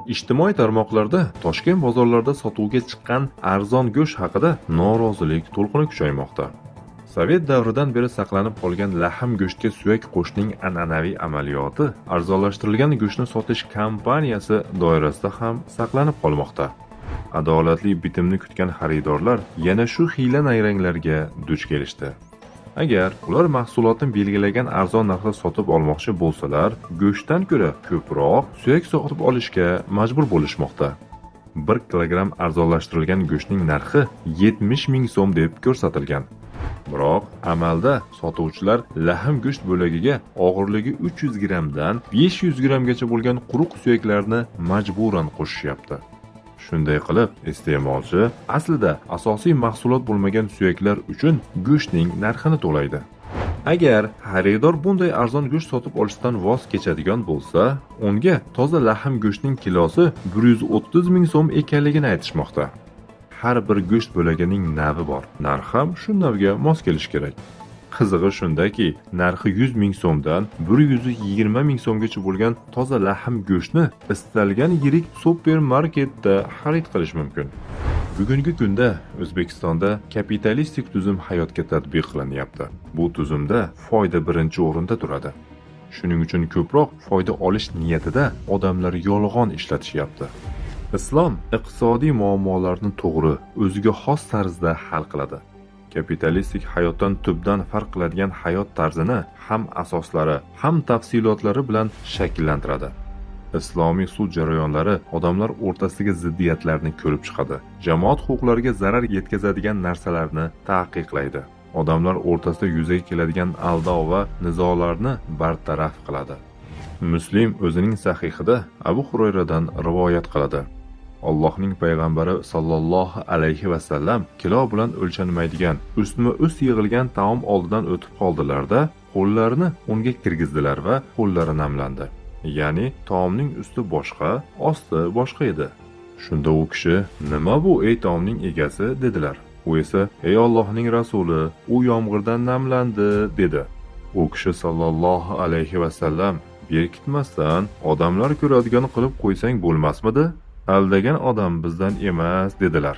Ijtimoiy tarmoqlarda Toshkent bozorlarida sotuvga chiqqan arzon go'sht haqida norozilik to'lqini kuchaymoqda. Sovet davridan beri saqlanib qolgan lahm go'shtga suyak qo'shishning an'anaviy amaliyoti arzonlashtirilgan go'shtni sotish kampaniyasi doirasida ham saqlanib qolmoqda. Adolatli bitimni kutgan xaridorlar yana shu hiyla nayranglarga duch kelishdi. Agar ular mahsulotni belgilagan arzon narxda sotib olmoqchi bo'lsalar, go'shtdan ko'ra ko'proq suyak sotib olishga majbur bo'lishmoqda. 1 kilogramm arzonlashtirilgan go'shtning narxi 70 ming so'm deb ko'rsatilgan. Biroq amalda sotuvchilar lahm go'sht bo'lagiga og'irligi 300 grammdan 500 grammgacha bo'lgan quruq suyaklarni majburan qo'shishyapti. Shunday qilib, iste'molchi aslida asosiy mahsulot bo'lmagan suyaklar uchun go'shtning narxini to'laydi. Agar xaridor bunday arzon go'sht sotib olishdan voz kechadigan bo'lsa, unga toza lahm go'shtning kilosi 130 ming so'm ekanligini aytishmoqda. Har bir go'sht bo'lagining navi bor. Narx ham shu navga mos kelishi kerak. Qizig'i shundaki, narxi 100 ming so'mdan 120 ming so'mgacha bo'lgan toza lahm go'shtni istalgan yirik supermarketda xarid qilish mumkin. Bugungi kunda O'zbekistonda kapitalistik tuzum hayotga tatbiq qilinyapti. Bu tuzumda foyda birinchi o'rinda turadi. Shuning uchun ko'proq foyda olish niyatida odamlar yolg'on ishlatishyapti. Islom iqtisodiy muammolarni to'g'ri, o'ziga xos tarzda hal qiladi. Kapitalistik hayotdan tubdan farq qiladigan hayot tarzini ham asoslari, ham tafsilotlari bilan shakllantiradi. Islomiy sud jarayonlari odamlar o'rtasidagi ziddiyatlarni ko'rib chiqadi. Jamoat huquqlariga zarar yetkazadigan narsalarni taqiqlaydi. Odamlar o'rtasida yuzaga keladigan aldov va nizolarni bartaraf qiladi. Muslim o'zining sahihida Abu Hurayradan rivoyat qiladi. Allohning payg'ambari sollallohu alayhi va sallam kilo bilan o'lchanmaydigan ustma-ust yig'ilgan taom oldidan o'tib qoldilarda, qo'llarini unga kirgizdilar va qo'llari namlandi. Ya'ni taomning usti boshqa, osti boshqa edi. Shunda u kishi: "Nima bu, ey taomning egasi?" dedilar. U esa: "Ey Allohning rasuli, u yomg'irdan namlandi" dedi. U kishi sollallohu alayhi va sallam: "Berkitmasdan odamlar ko'radigan qilib qo'ysang bo'lmasmidi? Aldagan odam bizdan emas" dedilar.